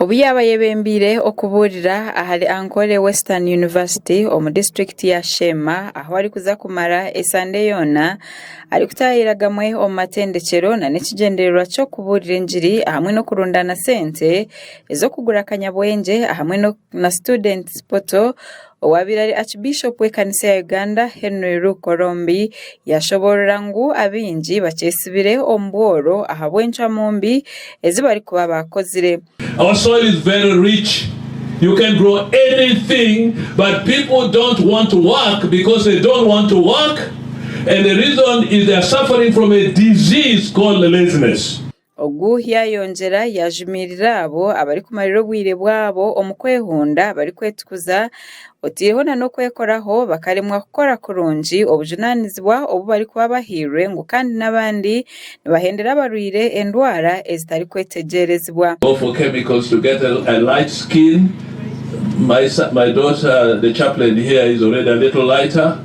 Obu yaaba ayebembeire okubuurira ahari Ankole Western University omu disiturikiti ya Sheema ahu arikuza kumara esande yoona arikutaahirira gamwe omu matendekyero nana ekigyendererwa ky'okubuurira engiri ahamwe n'okurundaana sente ez'okugura kanyabwengye ahamwe na Students Portal Owaabaire ari Archbishop w'ekanisa ya Uganda, Henry Luke Orombi yaashoboorora ngu abaingi bakyetsibire omu bworo ahabw'encwamu mbi ezi barikuba baakozire. Our soil is very rich, you can grow anything but people don't want to work because they don't want to work and the reason is they are suffering from a disease called laziness. Ogu yaayongyera yaajumiirira abo abarikumarira obwire bwabo omu kwehunda barikwetukuza, otaireho na n'okwekoraho bakaremwa kukora kurungi obujunaanizibwa obu barikuba bahairwe ngu kandi n'abandi nibahendera abarwaire endwara ezitarikwetegyerezibwa. Go for chemicals to get a light skin, my daughter the chaplain here is already a little lighter.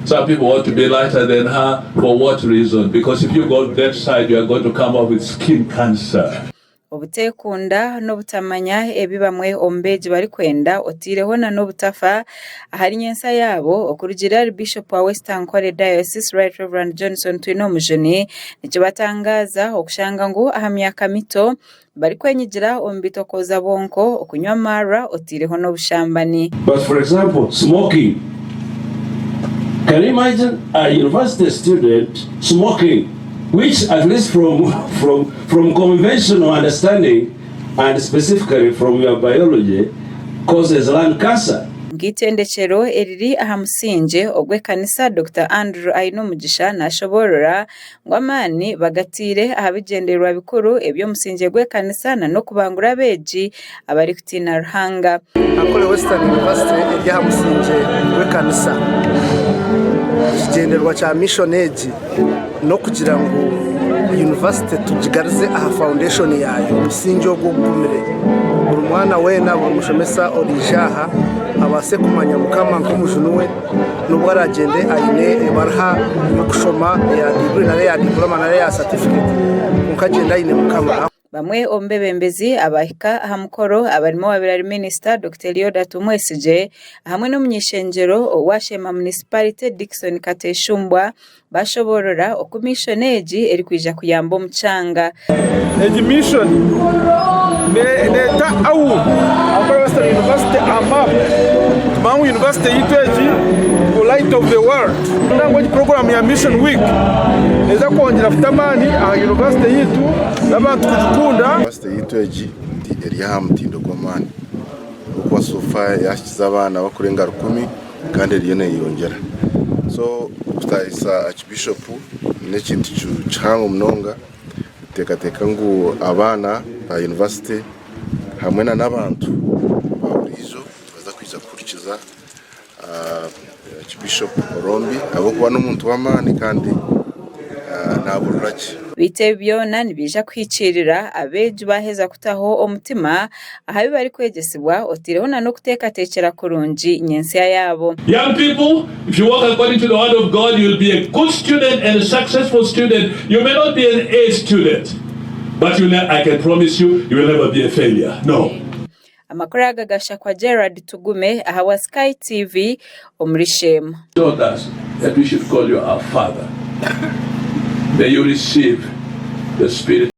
Some people want to be lighter than her for what reason? Because if you go that side you are going to come up with skin cancer. Obuteekunda n'obutamanya ebi bamwe omu beegi barikwenda otaireho na n'obutafa ahari nyentsya yaabo, okurugiirira ahari Bishop wa West Ankole Diocese Right Rev Johnson Twinomujuni, nikibatangaaza okushanga ngu aha myaka mito barikwenyigira omu bitokooza bwonko, okunywa amaarwa otaireho n'obushambani. But for example smoking, can you imagine a university student smoking which at least from from from conventional understanding and specifically from your biology causes lung cancer. Nk'eitendekyero eriri aha musingye ogw'ekanisa, Dokita Andrew Ainomugisha nashoboorora ngu amaani bagataire aha bigyendererwa bikuru eby'omusingye gw'ekanisa na n'okubangura abeegi abarikutiina Ruhanga. Ankole Western University eri aha musingye gw'ekanisa. Ekigyendererwa kya mission egi n'okugira ngu yunivasite tugigarize aha foundation yaayo, omusingye ogwo ogugumire. Buri mwana weena, buri mushomesa oriija aha abaase kumanya Mukama nk'omujuni we. N'obu araagyende aine ebaruha y'okushoma eya diguri nari eya diporoma nari eya satifiketi, kwonka agyende aine Mukama. Bamwe omu beebembezi abaahika aha mukoro abarimu owaabaire ari minisita Dokita Elioda Tumwesigye hamwe n'omuny'eishengyero owa Sheema Municipality Dickson Kateshumbwa Bashoboorora oku mission egi erikwija kuyamba omu kyanga. Egi mission neeta AU, Ankole Western University, aha map tumanye ngu university yaitu egi ngu light of the world. Nangwa egi program ya mission week neeza kwongyera kuta amaani aha university yaitu n'abantu kugikunda. University yaitu egi eri aha mutindo gw'amaani ahabw'okuba so far yahikize abaana barikurenga rukumi. Kandi eriyo neyeyongyera. So okutaahisa Archbishop n'ekintu kihango munonga nituteekateeka ngu abaana ba yunivasite hamwe na n'abantu ba buriijo nibaza kwija kuhurikiza Archbishop Orombi ahabw'okuba n'omuntu w'amaani kandi naaburira gye. Beitu ebi byona nibiija kuhikiirira abeegi baaheza kutaho omutima aha bi barikwegyesibwa otaireho na n'okuteekateekyera kurungi nyentsya yaabo. Young people, if you walk according to the word of God, you will be a good student and a successful student. You may not be an A student, but you I can promise you, you will never be a failure. No. Amakuru aga gashakwa Gerald Tugume ahabwa Sky TV omuri Sheema. Told us that we should call you our father. May you receive the spirit.